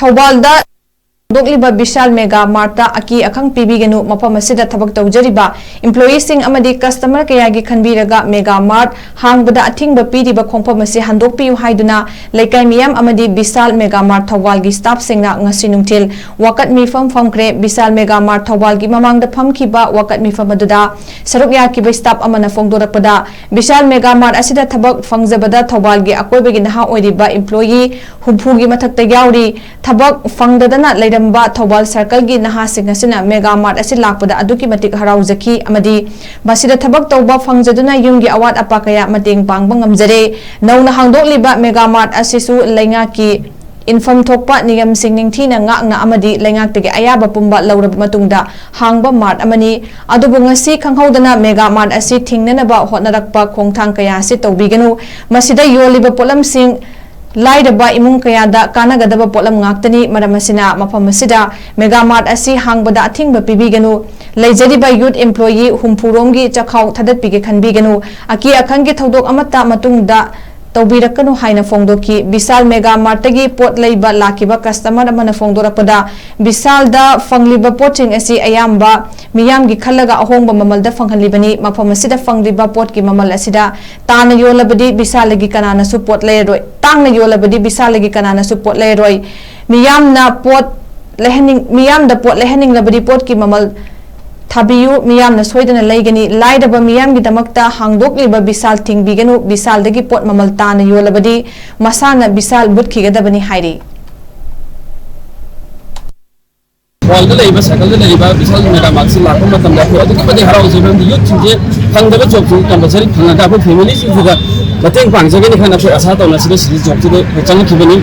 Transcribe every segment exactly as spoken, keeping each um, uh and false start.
ꯊꯧꯕꯥꯜꯗ ꯍꯧꯗꯣꯛꯂꯤꯕ ꯕꯤꯁꯥꯜ ꯃꯦꯒꯥ ꯃꯥꯔꯠꯇ ꯑꯀꯤ ꯑꯈꯪ ꯄꯤꯕꯤꯒꯅꯨ꯫ ꯃꯐꯝ ꯑꯁꯤꯗ ꯊꯕꯛ ꯇꯧꯖꯔꯤꯕ ꯏꯝꯄ꯭ꯂꯣꯌꯤꯁꯤꯡ ꯑꯃꯗꯤ ꯀꯁꯇꯃꯔ ꯀꯌꯥꯒꯤ ꯈꯟꯕꯤꯔꯒ ꯃꯦꯒꯥ ꯃꯥꯔꯠ ꯍꯥꯡꯕꯗ ꯑꯊꯤꯡꯕ ꯄꯤꯔꯤꯕ ꯈꯣꯡꯐꯝ ꯑꯁꯤ ꯍꯟꯗꯣꯛꯄꯤꯌꯨ ꯍꯥꯏꯗꯨꯅ ꯂꯩꯀꯥꯏ ꯃꯤꯌꯥꯝ ꯑꯃꯗꯤ ꯕꯤꯁꯥꯜ ꯃꯦꯒꯥ ꯃꯥꯔꯠ ꯊꯧꯕꯥꯜꯒꯤ ꯁ꯭ꯇꯥꯐꯁꯤꯡꯅ ꯉꯁꯤ ꯅꯨꯡꯊꯤꯜ ꯋꯥꯀꯠ ꯃꯤꯐꯝ ꯐꯝꯈ꯭ꯔꯦ꯫ ꯕꯤꯁꯥꯜ ꯃꯦꯒꯥ ꯃꯥꯔꯠ ꯊꯧꯕꯥꯜꯒꯤ ꯃꯃꯥꯡꯗ ꯐꯝꯈꯤꯕ ꯋꯥꯀꯠ ꯃꯤꯐꯝ ꯑꯗꯨꯗ ꯁꯔꯨꯛ ꯌꯥꯈꯤꯕ ꯁ꯭ꯇꯥꯐ ꯑꯃꯅ ꯐꯣꯡꯗꯣꯔꯛꯄꯗ, ꯕꯤꯁꯥꯜ ꯃꯦꯒꯥ ꯃꯥꯔꯠ ꯑꯁꯤꯗ ꯊꯕꯛ ꯐꯪꯖꯕꯗ ꯊꯧꯕꯥꯜꯒꯤ ꯑꯀꯣꯏꯕꯒꯤ ꯅꯍꯥ ꯑꯣꯏꯔꯤꯕ ꯏꯝꯄ꯭ꯂꯣꯌꯤ ꯍꯨꯝꯐꯨꯒꯤ ꯃꯊꯛꯇ ꯌꯥꯎꯔꯤ꯫ ꯊꯕꯛ ꯐꯪꯗꯗꯅ ꯂꯩꯔꯝꯕ ꯊꯧꯕꯥꯜ ꯁꯔꯀꯜꯒꯤ ꯅꯍꯥꯁꯤꯡ ꯑꯁꯤꯅ ꯃꯦꯒꯥ ꯃꯥꯔꯠ ꯑꯁꯤ ꯂꯥꯛꯄꯗ ꯑꯗꯨꯛꯀꯤ ꯃꯇꯤꯛ ꯍꯔꯥꯎꯖꯈꯤ ꯑꯃꯗꯤ ꯃꯁꯤꯗ ꯊꯕꯛ ꯇꯧꯕ ꯐꯪꯖꯗꯨꯅ ꯌꯨꯝꯒꯤ ꯑꯋꯥꯠ ꯑꯄꯥ ꯀꯌꯥ ꯃꯇꯦꯡ ꯄꯥꯡꯕ ꯉꯝꯖꯔꯦ꯫ ꯅꯧꯅ ꯍꯥꯡꯗꯣꯛꯂꯤꯕ ꯃꯦꯒꯥ ꯃꯥꯔꯠ ꯑꯁꯤꯁꯨ ꯂꯩꯉꯥꯛꯀꯤ ꯏꯟꯐꯝ ꯊꯣꯛꯄ ꯅꯤꯌꯝꯁꯤꯡ ꯅꯤꯡꯊꯤꯅ ꯉꯥꯛꯅ ꯑꯃꯗꯤ ꯂꯩꯉꯥꯛꯇꯒꯤ ꯑꯌꯥꯕ ꯄꯨꯝꯕ ꯂꯧꯔꯕ ꯃꯇꯨꯡꯗ ꯍꯥꯡꯕ ꯃꯥꯔꯠ ꯑꯃꯅꯤ꯫ ꯑꯗꯨꯕꯨ ꯉꯁꯤ ꯈꯪꯍꯧꯗꯅ ꯃꯦꯒꯥ ꯃꯥꯔꯠ ꯑꯁꯤ ꯊꯤꯡꯅꯅꯕ ꯍꯣꯠꯅꯔꯛꯄ ꯈꯣꯡꯊꯥꯡ ꯀꯌꯥ ꯑꯁꯤ ꯇꯧꯕꯤꯒꯅꯨ꯫ ꯃꯁꯤꯗ ꯌꯣꯜꯂꯤꯕ ꯄꯣꯠꯂꯝꯁꯤꯡ ꯂꯥꯏꯔꯕ ꯏꯃꯨꯡ ꯀꯌꯥꯗ ꯀꯥꯟꯅꯒꯗꯕ ꯄꯣꯠꯂꯝ ꯉꯥꯛꯇꯅꯤ꯫ ꯃꯔꯝ ꯑꯁꯤꯅ ꯃꯐꯝ ꯑꯁꯤꯗ ꯃꯦꯒꯥ ꯃꯥꯔꯠ ꯑꯁꯤ ꯍꯥꯡꯕꯗ ꯑꯊꯤꯡꯕ ꯄꯤꯕꯤꯒꯅꯨ꯫ ꯂꯩꯖꯔꯤꯕ ꯌꯨꯠ ꯏꯝꯄ꯭ꯂꯣꯌꯤ ꯍꯨꯝꯐꯨ ꯔꯣꯝꯒꯤ ꯆꯈꯥꯎ ꯊꯥꯗꯠꯄꯤꯒꯦ ꯈꯟꯕꯤꯒꯅꯨ꯫ ꯑꯀꯤ ꯑꯈꯪꯒꯤ ꯊꯧꯗꯣꯛ ꯑꯃꯠꯇ ꯃꯇꯨꯡꯗ ꯇꯧꯕꯤꯔꯛꯀꯅꯨ ꯍꯥꯏꯅ ꯐꯣꯡꯗꯣꯛꯈꯤ꯫ ꯕꯤꯁꯥꯜ ꯃꯦꯒꯥ ꯃꯥꯔꯠꯇꯒꯤ ꯄꯣꯠ ꯂꯩꯕ ꯂꯥꯛꯈꯤꯕ ꯀꯁꯇꯃꯔ ꯑꯃꯅ ꯐꯣꯡꯗꯣꯔꯛꯄꯗ, ꯕꯤꯁꯥꯜꯗ ꯐꯪꯂꯤꯕ ꯄꯣꯠꯁꯤꯡ ꯑꯁꯤ ꯑꯌꯥꯝꯕ ꯃꯤꯌꯥꯝꯒꯤ ꯈꯜꯂꯒ ꯑꯍꯣꯡꯕ ꯃꯃꯜꯗ ꯐꯪꯍꯜꯂꯤꯕꯅꯤ꯫ ꯃꯐꯝ ꯑꯁꯤꯗ ꯐꯪꯂꯤꯕ ꯄꯣꯠꯀꯤ ꯃꯃꯜ ꯑꯁꯤꯗ ꯇꯥꯅ ꯌꯣꯜꯂꯕꯗꯤ ꯕꯤꯁꯥꯜꯗꯒꯤ ꯀꯅꯥꯅꯁꯨ ꯄꯣꯠ ꯂꯩꯔꯔꯣꯏ꯫ ꯇꯥꯡꯅ ꯌꯣꯜꯂꯕꯗꯤ ꯕꯤꯁꯥꯜꯗꯒꯤ ꯀꯅꯥꯅꯁꯨ ꯄꯣꯠ ꯂꯩꯔꯔꯣꯏ꯫ ꯃꯤꯌꯥꯝꯅ ꯄꯣꯠ ꯂꯩꯍꯟꯅꯤꯡ-, ꯃꯤꯌꯥꯝꯗ ꯄꯣꯠ ꯂꯩꯍꯟꯅꯤꯡꯂꯕꯗꯤ ꯄꯣꯠꯀꯤ ꯃꯃꯜ ꯊꯥꯕꯤꯌꯨ, ꯃꯤꯌꯥꯝꯅ ꯁꯣꯏꯗꯅ ꯂꯩꯒꯅꯤ꯫ ꯂꯥꯏꯔꯕ ꯃꯤꯌꯥꯝꯒꯤꯗꯃꯛꯇ ꯍꯥꯡꯗꯣꯛꯂꯤꯕ ꯕꯤꯁꯥꯜ ꯊꯤꯡꯕꯤꯒꯅꯨ, ꯕꯤꯁꯥꯜꯗꯒꯤ ꯄꯣꯠ ꯃꯃꯜ ꯇꯥꯅ ꯌꯣꯜꯂꯕꯗꯤ ꯃꯁꯥꯅ ꯕꯤꯁꯥꯜ ꯃꯨꯠꯈꯤꯒꯗꯕꯅꯤ ꯍꯥꯏꯔꯤ꯫ ꯋꯥꯜꯗ ꯂꯩꯔꯤꯕ, ꯁꯥꯏꯀꯜꯗ ꯂꯩꯔꯤꯕ ꯕꯤꯁꯥꯜ ꯃꯦꯒꯥ ꯃꯥꯔꯠꯁꯤ ꯂꯥꯛꯄ ꯃꯇꯝꯗ ꯑꯩꯈꯣꯏ ꯑꯗꯨꯛꯀꯤ ꯃꯇꯤꯛ ꯍꯔꯥꯎꯖꯩ, ꯃꯔꯝꯗꯤ ꯌꯨꯠꯁꯤꯡꯁꯦ ꯐꯪꯗꯕ ꯖꯣꯕꯁꯤꯡ ꯀꯝꯄꯜꯁꯔꯤ ꯐꯪꯉꯒ ꯑꯩꯈꯣꯏ ꯐꯦꯃꯤꯂꯤꯁꯤꯡꯁꯤꯗ ꯃꯇꯦꯡ ꯄꯥꯡꯖꯒꯅꯤ ꯍꯥꯏꯅ ꯑꯩꯈꯣꯏ ꯑꯁꯥ ꯇꯧꯅ ꯁꯤꯗ, ꯁꯤꯗ ꯖꯣꯕꯁꯤꯗ ꯑꯩꯈꯣꯏ ꯆꯪꯉꯛꯈꯤꯕꯅꯤ꯫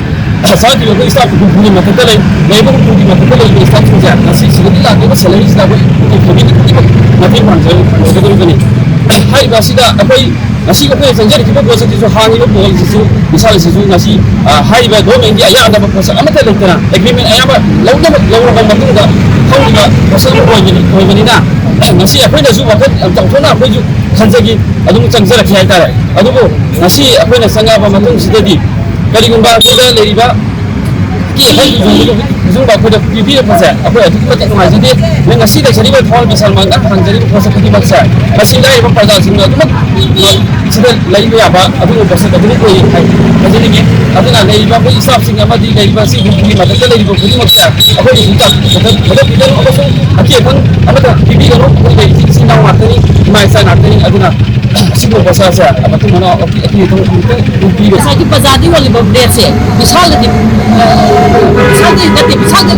ꯆꯪꯉꯛꯈꯤꯕ ꯑꯩꯈꯣꯏ ꯁ꯭ꯇꯥꯐ ꯍꯨꯝꯐꯨꯒꯤ ꯃꯊꯛꯇ ꯂꯩ, ꯂꯩꯔꯤꯕ ꯍꯨꯝꯐꯨꯒꯤ ꯃꯊꯛꯇ ꯂꯩꯔꯤꯕ ꯁ꯭ꯇꯥꯐꯁꯤꯡꯁꯦ ꯉꯁꯤ ꯁꯤꯗꯒꯤ ꯂꯥꯛꯂꯤꯕ ꯁꯦꯂꯔꯤꯁꯤꯗ ꯑꯩꯈꯣꯏ ꯐꯦꯃꯤꯂꯤ ꯈꯨꯗꯤꯡꯃꯛ ꯃꯇꯦꯡ ꯄꯥꯡꯖ-, ꯄꯥꯡꯖꯒꯗꯧꯔꯤꯕꯅꯤ꯫ ꯍꯥꯏꯔꯤꯕ ꯑꯁꯤꯗ ꯑꯩꯈꯣꯏ ꯉꯁꯤ ꯑꯩꯈꯣꯏꯅ ꯆꯪꯖꯔꯤꯕ ꯄꯣꯠꯁꯛꯁꯤꯁꯨ, ꯍꯥꯡꯉꯤꯕ ꯄꯣꯠꯁꯤꯁꯨ, ꯃꯤꯁꯥꯜꯁꯤꯁꯨ ꯉꯁꯤ, ꯑ, ꯍꯥꯏꯔꯤꯕ ꯒꯣꯔꯃꯦꯟꯒꯤ ꯑꯌꯥꯗꯕ ꯄꯣꯠꯁꯛ ꯑꯃꯠꯇ ꯂꯩꯇꯅ ꯑꯦꯒ꯭ꯔꯤꯃꯦꯟ ꯑꯌꯥꯝꯕ ꯂꯧꯅꯕ, ꯂꯧꯔꯕ ꯃꯇꯨꯡꯗ ꯊꯧꯔꯤꯕ ꯄꯣꯠꯁꯛ ꯑꯃ ꯑꯣꯏꯕꯅꯤ-, ꯑꯣꯏꯕꯅꯤꯅ, ꯉꯁꯤ ꯑꯩꯈꯣꯏꯅꯁꯨ ꯋꯥꯈꯜ ꯌꯥꯝ ꯆꯥꯎꯊꯣꯛꯅ ꯑꯩꯈꯣꯏꯁꯨ ꯈꯟꯖꯈꯤ, ꯑꯗꯨꯝ ꯆꯪꯖꯔꯛꯈꯤ ꯍꯥꯏꯇꯥꯔꯦ꯫ ꯑꯗꯨꯕꯨ ꯉꯁꯤ ꯑꯩꯈꯣꯏꯅ ꯆꯪꯉꯛꯑꯕ ꯃꯇꯨꯡꯁꯤꯗꯗꯤ ꯀꯔꯤꯒꯨꯝꯕ ꯑꯩꯈꯣꯏꯗ ꯂꯩꯔꯤꯕ ꯍꯧꯖꯤꯛ ꯑꯩꯈꯣꯏꯗ ꯄꯤꯕꯤꯔꯛꯄꯁꯦ ꯑꯩꯈꯣꯏ ꯑꯗꯨꯛꯀꯤ ꯃꯇꯤꯛ ꯅꯨꯡꯉꯥꯏꯖꯗꯦ꯫ ꯅꯪ ꯉꯁꯤ ꯂꯩꯖꯔꯤꯕ ꯊꯧꯕꯥꯜ ꯕꯤꯁꯥꯜ ꯃꯥꯔꯠꯇ ꯍꯥꯡꯖꯔꯤꯕ ꯄꯣꯠꯁꯛ ꯈꯨꯗꯤꯡꯃꯛꯁꯦ ꯃꯁꯤ ꯂꯥꯏꯔꯕ ꯄ꯭ꯔꯖꯥꯁꯤꯡꯅ ꯑꯗꯨꯃꯛ ꯁꯤꯗ ꯂꯩꯕ ꯌꯥꯕ ꯑꯗꯨꯒꯨꯝꯕ ꯄꯣꯠꯁꯛ ꯑꯗꯨꯃꯛ ꯑꯣꯏ ꯍꯥꯏ ꯍꯥꯏꯖꯅꯤꯡꯉꯤ꯫ ꯑꯗꯨꯅ ꯂꯩꯔꯤꯕ ꯑꯩꯈꯣꯏ staff ꯁꯤꯡ ꯑꯃꯗꯤ ꯂꯩꯔꯤꯕ ꯁꯤ ꯒ꯭ꯔꯨꯞꯀꯤ ꯃꯊꯛꯇ ꯂꯩꯔꯤꯕ ꯈꯨꯗꯤꯡꯃꯛꯁꯦ ꯑꯩꯈꯣꯏꯒꯤ ꯍꯧꯖꯤꯛꯇ ꯊꯥꯒꯠꯄꯤꯒꯅꯨ ꯑꯃꯁꯨꯡ ꯑꯀꯤ ꯑꯈꯪ ꯑꯃꯠꯇ ꯄꯤꯕꯤꯒꯅꯨ꯫ ꯑꯩꯈꯣꯏ ꯂꯩꯔꯤꯁꯤ ꯏꯆꯤꯟ ꯏꯅꯥꯎ ꯉꯥꯛꯇꯅꯤ, ꯏꯃꯥ ꯏꯆꯥ ꯉꯥꯛꯇꯅꯤ꯫ ꯑꯗꯨꯅ ꯁꯤꯒꯨꯝꯕ ꯄꯣꯠꯁꯛꯁꯦ ꯃꯇꯨꯡ ꯃꯅꯥꯎ ꯑꯀꯤ ꯑꯀꯤ ꯑꯈꯪ ꯑꯃꯨꯛꯇꯪ ꯄꯤꯕꯤꯒꯅꯨ꯫ ꯉꯁꯥꯏꯒꯤ ꯕꯖꯥꯔꯗ ꯌꯣꯜꯂꯤꯕ ꯕ꯭ꯔꯦꯗꯁꯦ ꯕꯤꯁꯥꯜꯗꯗꯤ, ꯑ, ꯕꯤꯁꯥꯜꯗ ꯅꯠꯇꯦ, ꯕꯤꯁꯥꯜꯗ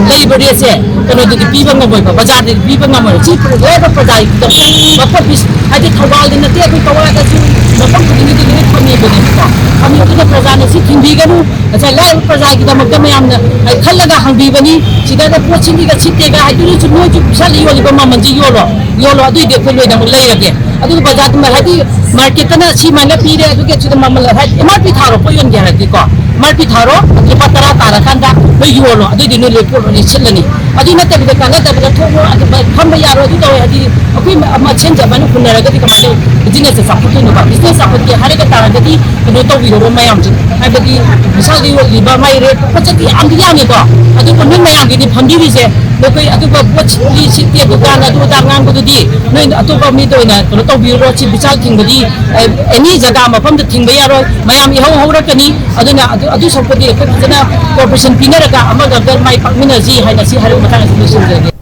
ꯂꯩꯔꯤꯕ ꯔꯦꯠꯁꯦ ꯀꯩꯅꯣꯗꯗꯤ ꯄꯤꯕ ꯉꯝꯃꯣꯏꯕ, ꯕꯖꯥꯔꯗꯗꯤ ꯄꯤꯕ ꯉꯝꯃꯣꯏꯕ꯫ ꯁꯤ ꯂꯩꯔꯤꯕ ꯄ꯭ꯔꯖꯥꯒꯤꯗꯃꯛꯇ ꯃꯐꯝ ꯄꯤꯁ-, ꯍꯥꯏꯗꯤ ꯊꯧꯕꯥꯜꯗ ꯅꯠꯇꯦ, ꯑꯩꯈꯣꯏ ꯀꯛꯋꯥꯗꯁꯨ ꯃꯐꯝ ꯈꯨꯗꯤꯡꯒꯤꯗꯤ ꯂꯣꯏ ꯊꯝꯃꯤꯕꯅꯦꯕꯀꯣ꯫ ꯊꯝꯃꯤꯕꯗꯨꯗ ꯄ꯭ꯔꯖꯥꯅ ꯁꯤ ꯊꯤꯡꯕꯤꯒꯅꯨ꯫ ꯉꯁꯥꯏ ꯂꯥꯏꯔꯕ ꯄ꯭ꯔꯖꯥꯒꯤꯗꯃꯛꯇ ꯃꯌꯥꯝꯅ ꯍꯥꯏ ꯈꯜꯂꯒ ꯍꯥꯡꯕꯤꯕꯅꯤ꯫ ꯁꯤꯗ ꯄꯣꯠ ꯁꯤꯠꯂꯤꯒ ꯁꯤꯠꯇꯦꯒ ꯍꯥꯏꯗꯨꯅꯁꯨ ꯅꯣꯏꯁꯨ ꯕꯤꯁꯥꯜꯗ ꯌꯣꯜꯂꯤꯕ ꯃꯃꯜꯁꯤ ꯌꯣꯜꯂꯣ, ꯌꯣꯜꯂꯣ, ꯑꯗꯨꯏꯗꯤ ꯑꯩꯈꯣꯏ ꯂꯣꯏꯅꯃꯛ ꯂꯩꯔꯒꯦ꯫ ꯑꯗꯨꯒ ꯕꯖꯥꯔꯗ ꯍꯥꯏꯗꯤ ꯃꯥꯔꯀꯦꯠꯇꯅ ꯁꯤ ꯃꯥꯏꯅ ꯄꯤꯔꯦ, ꯑꯗꯨꯒꯤ ꯁꯤꯗ ꯃꯃꯜ ꯍꯥꯏꯗꯤ ꯑꯦꯝ ꯑꯥꯔ ꯄꯤ ꯊꯥꯔꯣ, ꯄꯣꯠ ꯌꯣꯟꯒꯦ ꯍꯥꯏꯔꯗꯤꯀꯣ, ꯑꯦꯝ ꯑꯥꯔ ꯄꯤ ꯊꯥꯔꯣ, ꯂꯨꯄꯥ ꯇꯔꯥ ꯇꯥꯔꯀꯥꯟꯗ ꯅꯣꯏ ꯌꯣꯜꯂꯣ, ꯑꯗꯨꯏꯗꯤ ꯅꯣꯏ ꯂꯣꯏ ꯄꯣꯠ ꯂꯣꯏ ꯁꯤꯠꯂꯅꯤ꯫ ꯑꯗꯨ ꯅꯠꯇꯕꯤꯗ ꯀꯥꯟꯅꯗꯕꯗ ꯊꯣꯛꯑꯣ, ꯑꯗꯨ ꯐꯝꯕ ꯌꯥꯔꯣꯏ, ꯑꯗꯨ ꯇꯧꯋꯦ ꯍꯥꯏꯗꯤ ꯑꯩꯈꯣꯏ ꯃ-, ꯃꯁꯦꯟ ꯖꯃꯥꯏꯅ ꯍꯨꯟꯅꯔꯒꯗꯤ ꯀꯃꯥꯏꯅ ꯇꯧ-, ꯕꯤꯖꯤꯅꯦꯁꯁꯦ ꯆꯥꯎꯈꯠꯇꯣꯏꯅꯣꯕ? ꯕꯤꯖꯤꯅꯦꯁ ꯆꯥꯎꯈꯠꯀꯦ ꯍꯥꯏꯔꯒ ꯇꯥꯔꯒꯗꯤ ꯀꯩꯅꯣ ꯇꯧꯕꯤꯔꯣ ꯃꯌꯥꯝꯁꯦ, ꯍꯥꯏꯕꯗꯤ ꯕꯤꯁꯥꯜꯗ ꯌꯣꯜꯂꯤꯕ ꯃꯥꯏ ꯔꯦꯠ ꯄꯣꯠ ꯆꯩꯗꯤ ꯌꯥꯝꯗꯤ ꯌꯥꯝꯃꯤꯀꯣ, ꯑꯗꯨꯕꯨ ꯅꯣꯏ ꯃꯌꯥꯝꯒꯤꯗꯤ ꯐꯝꯕꯤꯔꯤꯁꯦ ꯅꯈꯣꯏ ꯑꯗꯨꯒ ꯄꯣꯠ ꯁꯤꯠꯂꯤ ꯁꯤꯠꯇꯦ ꯗꯨꯀꯥꯟ ꯑꯗꯨ ꯑꯗꯥ ꯉꯥꯡꯕꯗꯨꯗꯤ ꯅꯣꯏ ꯑꯇꯣꯞꯄ ꯃꯤꯗ ꯑꯣꯏꯅ ꯀꯩꯅꯣ ꯇꯧꯕꯤꯔꯨꯔꯣ꯫ ꯁꯤ ꯕꯤꯁꯥꯜ ꯊꯤꯡꯕꯗꯤ ꯑꯦꯅꯤ ꯖꯒꯥ ꯃꯐꯝꯗ ꯊꯤꯡꯕ ꯌꯥꯔꯣꯏ, ꯃꯌꯥꯝ ꯏꯍꯧ ꯍꯧꯔꯛꯀꯅꯤ꯫ ꯑꯗꯨꯅ ꯑꯗꯨ, ꯑꯗꯨ ꯁꯔꯨꯛꯄꯨꯗꯤ ꯑꯩꯈꯣꯏ ꯐꯖꯅ ꯀꯣꯑꯣꯄꯔꯦꯁꯟ ꯄꯤꯅꯔꯒ ꯑꯃꯒ ꯑꯃꯒ ꯃꯥꯏ ꯄꯥꯛꯃꯤꯟꯅꯁꯤ ꯍꯥꯏꯅ ꯁꯤ ꯍꯥꯏꯔꯤꯕ ꯃꯇꯥꯡ ꯑꯁꯤ ꯂꯣꯏꯁꯤꯟꯖꯔꯒꯦ꯫